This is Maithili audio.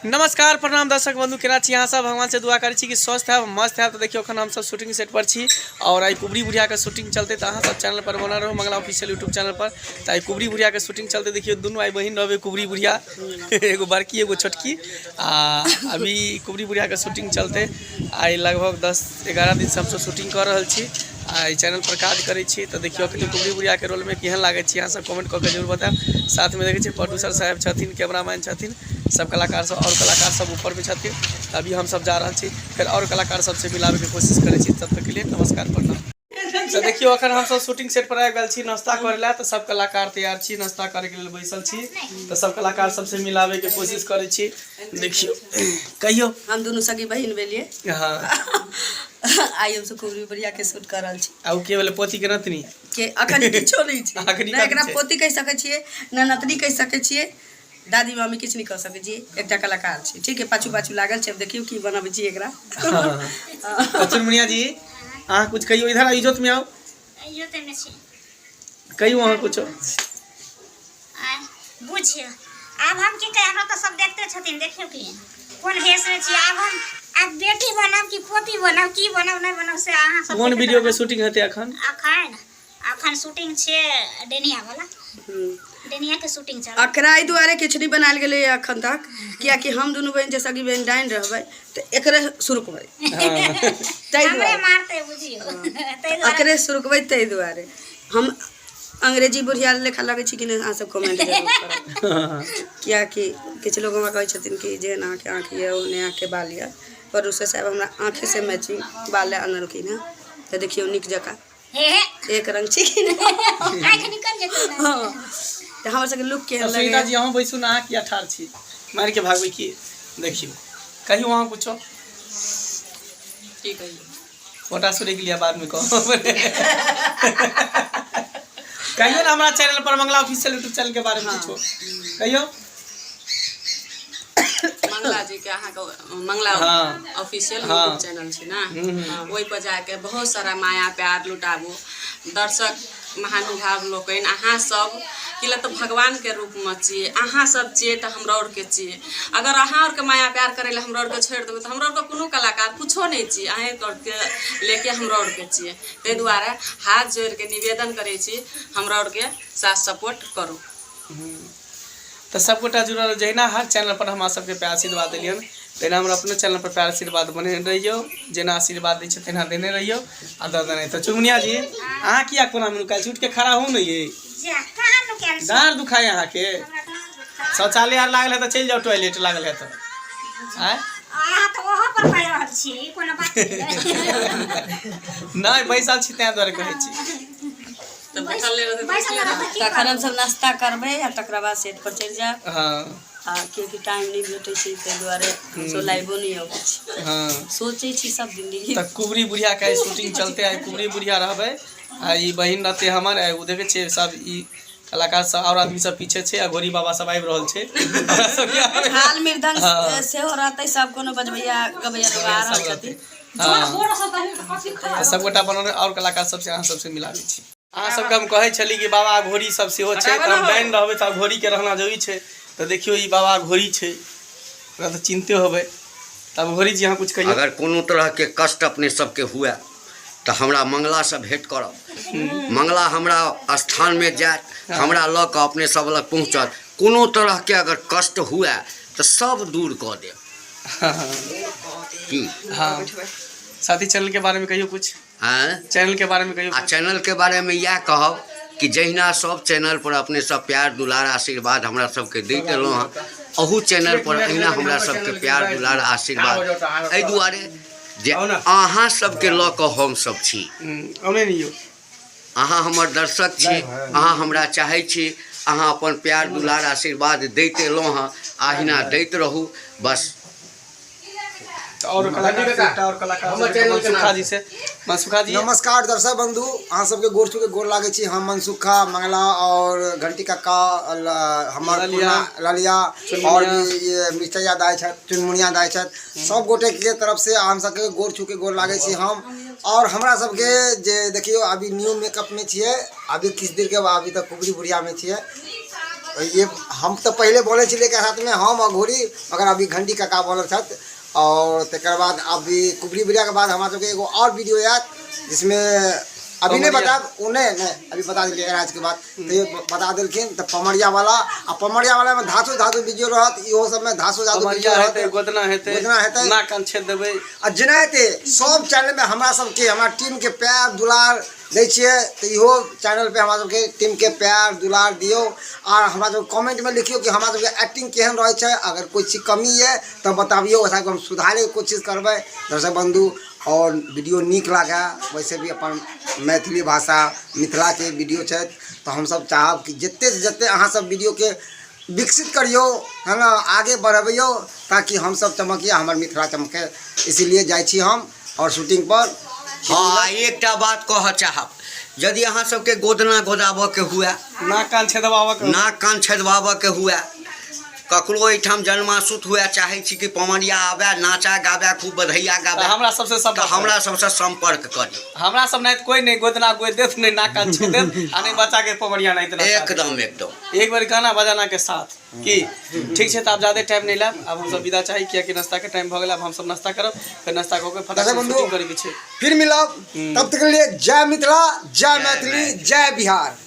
नमस्कार प्रणाम दर्शक बंधु, केना छी अहाँ सब? भगवान से दुआ करै छी कि स्वस्थ हैब, मस्त हैब। तो देखियौ अखन हमसब शूटिंग सेट पर छी और आइ कुबरी बुढ़िया के शूटिंग चलते, तो अहाँ सब चैनल पर बनल रहू, मंगला ऑफिशियल यूट्यूब चैनल पर। तो आइ कुबरी बुढ़िया के शूटिंग चलते, देखियौ दुनू आइ बहिन रहबै कुबरी बुढ़िया, एगो बड़की एगो छोटकी। आ अभी कुबरी बुढ़िया के शूटिंग चलते, आइ लगभग 10-11 दिन से हमसब शूटिंग कऽ रहल छी आ एहि चैनल पर काज करै छी। तऽ देखियौ अखनी कुबरी बुढ़िया के रोल में केहन लागै छी, अहाँ सब कमेंट कऽ के जरूर बतायब। साथ में देखै छियै प्रोड्यूसर साहेब छथिन, कैमरामैन छथिन, सब कलाकार सब और कलाकार सब ऊपर में छथिन। अभी हम सब जा रहल छी, फेर और कलाकार सबसे मिलाबे के कोशिश करै छी। तब तक के लिए नमस्कार प्रणाम। तऽ देखियौ अखन हम सब शूटिंग सेट पर आबि गेल छी नाश्ता करै लए। तऽ सब कलाकार तैयार छी, नाश्ता करे के लेल बैसल छी। तऽ सब कलाकार सबसे मिलाबे के कोशिश करै छी। देखियौ कहियौ। हम दुनू सगी बहिन भेलियै। आइ हम सब कुबरी बुढ़िया के शूट कर रहल छी। आ उ के भेलै पोती के नतनी? के अखन किछो नहि छै। अखन ने एकरा छै। पोती कहि सकै छियै, ने नतनी कहि सकै छियै, दादी मामी किछु नहि कहि सकै छियै। एकटा कलाकार छै, ठीक है, पाछू पाछू लागल छै। अब देखियौ की बनबै छी एकरा। तऽ चुनमुनिया जी अहाँ कुछ कहियौ, इधर आउ, इजोत में आउ। इजोत में छी। कहियौ अहाँ कुछो। आय बुझियौ आब हम की कही, हमरा तऽ सब देखते छथिन। देखियौ की कोन भेष में छी। आब हम आब बेटी बनब कि पोती बनब, की बनब नहि बनब से अहाँ सब कोन देखैत वीडियो के रहब। शूटिंग हेतै अखन? अखन अखन शूटिंग छै डेनिया वाला, डेनिया के शूटिंग चल। एकरा एहि दुआरे किछु नहि बनायल गेलैए एखन तक, कियाकि हम दुनू बहिन जे सगी बहिन डाइन रहबै तऽ एकरे सुरुकबै, ताहि हमरे दुआरे मारते बुझियौ, ताहि दुआरे एकरे सुरुकबै, ताहि दुआरे। हम अंग्रेजी बुढ़िया लेखा लगै छी कि नहि, अहाँ सब कमेंट जरूर करब, कियाकि किछु लोग हमरा कहै छथिन कि जेहन अहाँके आँखि यऽ ओहने अहाँके बाल यऽ। प्रोड्यूसर साहेब हमरा आँखिसँ मैचिंग बाल अनलखिन हँ, तऽ देखियौ नीक जकाँ हे हे एक रंग छी कि नहि। आँखि निकल जेतै ने। हँ, तऽ हमर सबके लुक केहन सुनीता लगैए? जी अहूँ बैसू ने, अहाँ किया ठाढ़ छी? मारि के भागबै की? देखियौ कहियौ अहाँ कुछो। की कहियौ? फोटा सुनै के लिए बाद में कहब। कहियो ना हमरा चैनल पर मंगला ऑफिशियल यूट्यूब चैनल के बारे में कुछो कहियो। मंगला जी के अहाँके मंगला ऑफिशियल यूट्यूब चैनल छै ने, ओहि पर जाके बहुत सारा माया प्यार लुटाबू। दर्शक महानुभाव लोकनि, अहाँ सब कि तऽ भगवानके रूपमे छियै। अहाँ सब छियै तऽ हमरा आरके छियै। अगर अहाँ आरके माया प्यार करै लए हमरा आरके छोड़ि देबै तऽ हमरा आरके कोनो कलाकार कुछो नहि छियै। अहेँ आरके लेके हमरा आरके छियै, ताहि दुआरे हाथ जोड़िके निवेदन करै छी, हमरा आरके साथ सपोर्ट करू। तऽ सबगोटा जुड़ल, जहिना हर चैनल पर हमरा सबके प्यार आशीर्वाद देलियनि, तहिना हमरा अपनो चैनल पर प्यार आशीर्वाद बनेने रहियौ। जेना आशीर्वाद दै छै तहिना देने रहियौ आ दऽ देने। तऽ चुनमुनिया जी अहाँ किया कोना मे नुकायल छी? उठि के खड़ा होउ ने ये। जा कहाँ नुकायल छी? डाँड़ दुखाय अहाँके? हमरा डाँड़ दुखाय। शौचालय आर लागल है तऽ चलि जाउ, टॉयलेट लागल है तऽ आँय। अहाँ तऽ ओहो पर कहि रहल छियै, ई कोनो बात भेलै? नहि, बैसल छी ताहि दुआरे कहै छी। तऽ बैठल नहि रहतै तऽ बैसल की रहतै की? तखन हमसब नाश्ता करबै आ तकरा बाद सेट पर चलि जायब। आ कियाकि टाइम नहि भेटै छै, ताहि दुआरे हमसब लाइवो नहि अबै छी। सोचै छी सब दिन लेकिन तऽ कुबरी बुढ़िया के आइ शूटिंग चलते, आइ कुबरी बुढ़िया रहबै आ ई बहिन रहतै हमर। आ ओ देखै छियै सब ई कलाकार सब आओर आदमी सब पीछे छै आ घोड़ी बाबा सब आबि रहल छै हमरा सबके झाल मृदंग सेहो रहतै, सब कोनो बजबैया गबैया लोग आ रहल छथिन। तऽ सबगोटा बनल रहे आओर कलाकार सबसे अहाँ सबसे मिलाबै छी। अहाँ सबके हम कहै छली कि बाबा घोड़ी सब सेहो छै, तऽ हम डाइन रहबै तऽ घोड़ीके रहना जरूरी छै। तऽ देखियौ ई बाबा घोड़ी छै, ओकरा तऽ चिन्हते होबै। तब घोड़ी जी अहाँ कुछ कहियौ। अगर कोनो तरहके कष्ट अपने सबके हुए तऽ हमरा मंगलासँ भेँट करब। मंगला हमरा स्थानमे जायत, हमरा लऽ कऽ अपने सब लग पहुँचत। कोनो तरहके अगर कष्ट हुए तऽ सब दूर कऽ देब। की हाँ, साथी चैनल के बारे में कहियो कुछ। आँय? चैनल के बारे में कहियो आ कुछ। चैनल के बारे में इएह कहब कि जहिना सब चैनल पर अपने सब प्यार दुलार आशीर्वाद हमरा सबके दैत एलहुँ हँ, अहू चैनल पर अहिना हमरा सबके प्यार दुलार आशीर्वाद, एहि दुआरे जे अहाँ सबके लऽ कऽ हम सब छी। औने नहीं हो। अहाँ हमर दर्शक छी, अहाँ हमरा चाहै छी, अहाँ अपन प्यार दुलार आशीर्वाद दैत एलहुँ हँ, अहिना दैत रहू बस। तऽ आओर कलाकार से एकटा आओर कलाकार से मनसुखा जी से। मनसुखा जी नमस्कार दर्शक बंधु, अहाँ सबके गोर छू के गोर लागै छी। हम मनसुखा मंगला और घंटी कक्का, हमर ललिया, ललिया और भी ये मिर्चैया दाइ छथि, चुनमुनिया दाइ छथि, सब गोटे के तरफ से अहाँ सबके गोर छू के गोर लागै छी हम। और हमरा सबके जे देखियौ अभी न्यू मेकअप में छियै, अभी किछु देर के बाद अभी तक कुबरी बुढ़िया में छियै। ये हम तऽ पहिले बोलै छलियै एकरा साथमे हम अघोरी, मगर अभी घंटी काका बोलल छथि। और तकर बाद अभी कुबरी बुढ़ियाके बाद हमरा सबके एगो और वीडियो आयत, जिसमे अभी नहि बतायब, ओ नहि नहि अभी बता देलियै राजके बात तऽ ये बता देलखिन। तऽ पमरिया वाला आ पमरिया वालामे धासु धासु वीडियो रहत, इहो सबमे धासु धासु वीडियो पमरिया रहत, हेतै, गोदना हेतै, गोदना हेतै, नाक कान छेद देबै। आ जेना हेतै सब चैनलमे हमरा सबके हमरा टीमके प्यार दुलार दै छियै, तऽ इहो चैनल पे हमरा सबके टीमके प्यार दुलार दियौ। आर हमरा सबके कमेंटमे लिखियौ कि हमरा सबके एक्टिंग केहन रहै छै, अगर कोइ चीज कमी यऽ तऽ बताबियौ, ओहि हिसाबसँ हम सुधारैके कोशिश करबै दर्शक बन्धु। आओर वीडियो नीक लागए, वैसे भी अपन मैथिली भाषा मिथिलाके वीडियो छथि, तऽ हमसब चाहब कि जतेक जतेक अहाँ सब वीडियोके विकसित करियौ, है ने, आगे बढ़बियौ, ताकि हमसब चमकिए, हमर मिथिला चमके। इसीलिए जाइ छी हम आओर शूटिंग पर। हँ, एकटा बात कहऽ चाहब, यदि अहाँ सबके गोदना गोदाबऽके हुए, नाक कान छेदबाबऽके, नाक कान छेदबाबऽके हुए, ककरो एहिठाम जन्मासुत हुए चाहै छी कि पमरिया आबए, नाचा गाबए, खूब बधैया गाबए, हमरा सबसे तऽ हमरा सबसँ सम्पर्क करी। हमरा सब नहि कोइ नहि गोदना गोद देत, नहि नाक कान छेद देत, आ नहि बच्चा के पमरिया नहि देना। एकदम एकदम एक बार गाना बजाना के साथ की। ठीक छै, तऽ आब जादे टाइम नहि लेब, आब हमसब विदा चाही, कियाकि नाश्ता के टाइम भऽ गेल। आब हमसब नाश्ता करब, फेर नाश्ता कऽ के फटाफट दर्शक बंधु, शूटिंग करैके छै। फिर मिलब, तब तक के लिए जय मिथिला, जय मैथिली, जय बिहार।